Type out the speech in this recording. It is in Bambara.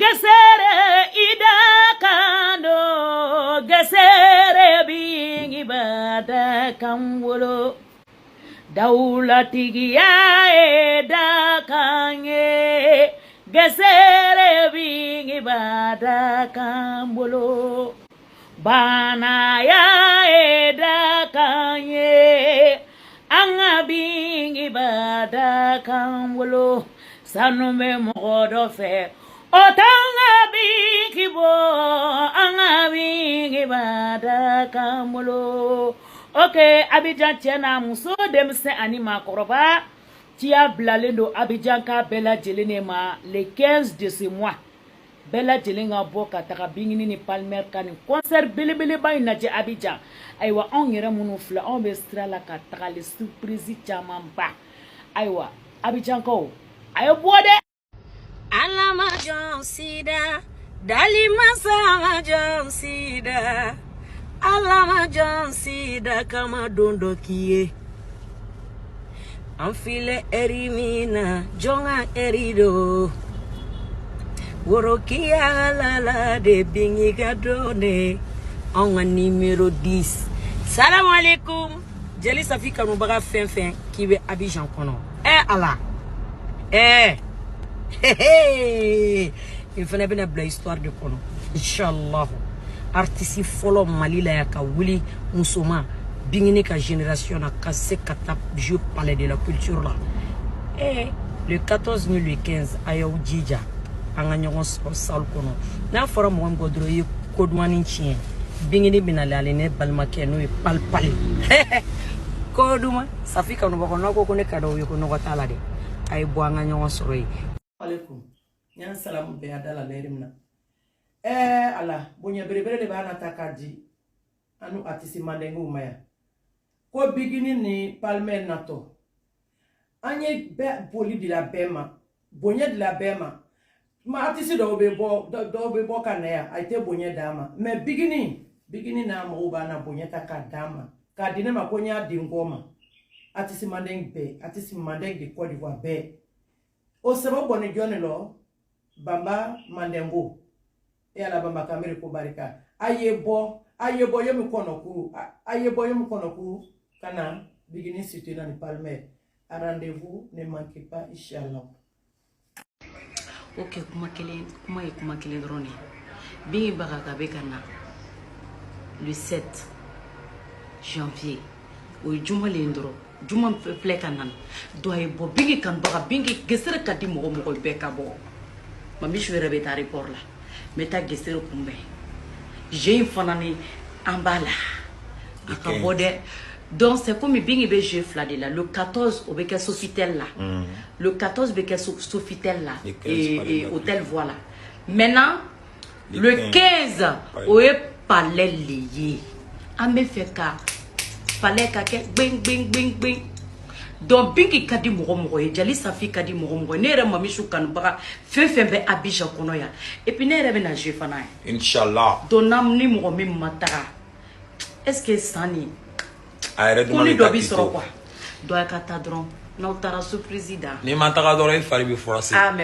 Gesere i dakan don, Gesere Bingi b'a dakan wolo. Dawulatigiya ye dakan ye, Gesere Bingi b'a dakan bolo. Banaya ye dakan ye, an ka Bingi b'a dakan bolo. Sanu bɛ mɔgɔ dɔ fɛ, o t'an ka Bingi bɔ, an ka Bingi b'a dakan bolo. Ok, Abidjan cɛ n'a muso, denmisɛn ani maakɔrɔba, ciya bilalen don Abidjan ka bɛɛ lajɛlen de ma. Le 15 de ce mois, bɛɛ lajɛlen ka bɔ ka taga Bingini ni Palmer ka nin concert belebeleba in lajɛ Abidjan. Ayiwa, anw yɛrɛ minnu filɛ, anw bɛ sira la ka tagali surprise camanba. Ayiwa, Abidjankaw, a ye bɔ dɛ. Ala ma jɔn sida, dali masa ma jɔn sida, Ala ma jɔn sida kama don dɔ k'i ye. An filɛ ɛri min na, jɔn ka ɛri do. Worokiya lala de Bingi ka don de. Anw ka numéro 10. Salamu alaikum. Jeli Safi kanubaga fɛn fɛn k'i bɛ Abidjan kɔnɔ. Ɛ Ala. Ɛ. Nin fana bɛna bila histoire de kɔnɔ. Inshallah. Artiste fɔlɔ Mali la yan ka wuli musoman Bingini ka génération na ka se ka taa jouer Palais de la Culture la. Eh, le 14 ni le 15, a y'aw jija an ka ɲɔgɔn sɔrɔ salle kɔnɔ. N'a fɔra mɔgɔ min kɔ dɔrɔn i ye kodumani tiɲɛ. Bingini bɛna ale ne balimakɛ n'o ye palipali. Koduma Safi kanubagaw, n'aw ko ko ne ka d'aw ye ko nɔgɔ t'a la dɛ. A ye bɔ an ka ɲɔgɔn sɔrɔ yen. Alaikum. N y'an salamu bɛɛ a da la lɛri min na. Ɛɛ Ala, bonya belebele de b'a nata k'a di anu artiste mandinguew ma yan. Ko Bigini ni Palmer natɔ. An ye bɛɛ boli dila bɛɛ ma, bonya dila bɛɛ ma. Ma artiste dɔw bɛ bɔ, dɔw bɛ bɔ ka na yan, a tɛ bonya d'a ma. Mais Bigini, Bigini n'a mɔgɔw b'a na bonya ta k'a d'a ma. K'a di ne ma ko n y'a di n kɔ ma. Artiste mandingue bɛɛ, artiste mandingue de Côte d'Ivoire bɛɛ. O sababu bɔ ni jɔn de lɔ? Bamba Mandengo. E Ala, Bamba Kamere ko barika. A ye bɔ, a ye bɔ yomi kɔnɔ kuru, a ye bɔ yomi kɔnɔ kuru ka na Bigini soutenir ni Palmer. A rendez-vous, ne manquez pas, inchallah. Ok, kuma kelen, kuma ye kuma kelen dɔrɔn de ye. Bingi Bagaka bɛ ka na le 7 janvier, o ye juma le ye dɔrɔn, juma filɛ ka na. Donc a ye bɔ, Bingi kanubaga, Bingi gesere ka di mɔgɔ mɔgɔ ye, bɛɛ ka bɔ. Mamisu yɛrɛ bɛ taa aéroport la, n bɛ taa gesere kunbɛn. Jeu in fana ni an b'a la, a ka bɔ dɛ. Donc c'est comme Bingi bɛ jeu fila de la. Le 14, o bɛ kɛ Sofitel la. Le 14 bɛ kɛ Sofitel la Le 15, et, Palais de et la hôtel, voilà. Maintenant, Le le 15, Palais. o ye Palais le ye. An bɛ fɛ ka Palais ka kɛ gbeng gbeng gbeng gbeng. Donc Bingi ka di mɔgɔ mɔgɔ ye, Jali Safi ka di mɔgɔ mɔgɔ ye, ne yɛrɛ Mamisu kanubaga fɛn fɛn bɛ Abidjan kɔnɔ yan, et puis ne yɛrɛ bɛ na jouer fana ye. Inch'Allah. Donc n'an ni mɔgɔ min ma taga, est ce que san nin A yɛrɛ ko duman ni bɛ dɔ taa bi k'i sɔrɔ to. quoi. Donc a ka taa dɔrɔn, n'aw taara, surprise da. N'i ma taga dɔrɔn, i fari bɛ froissé. Ah mais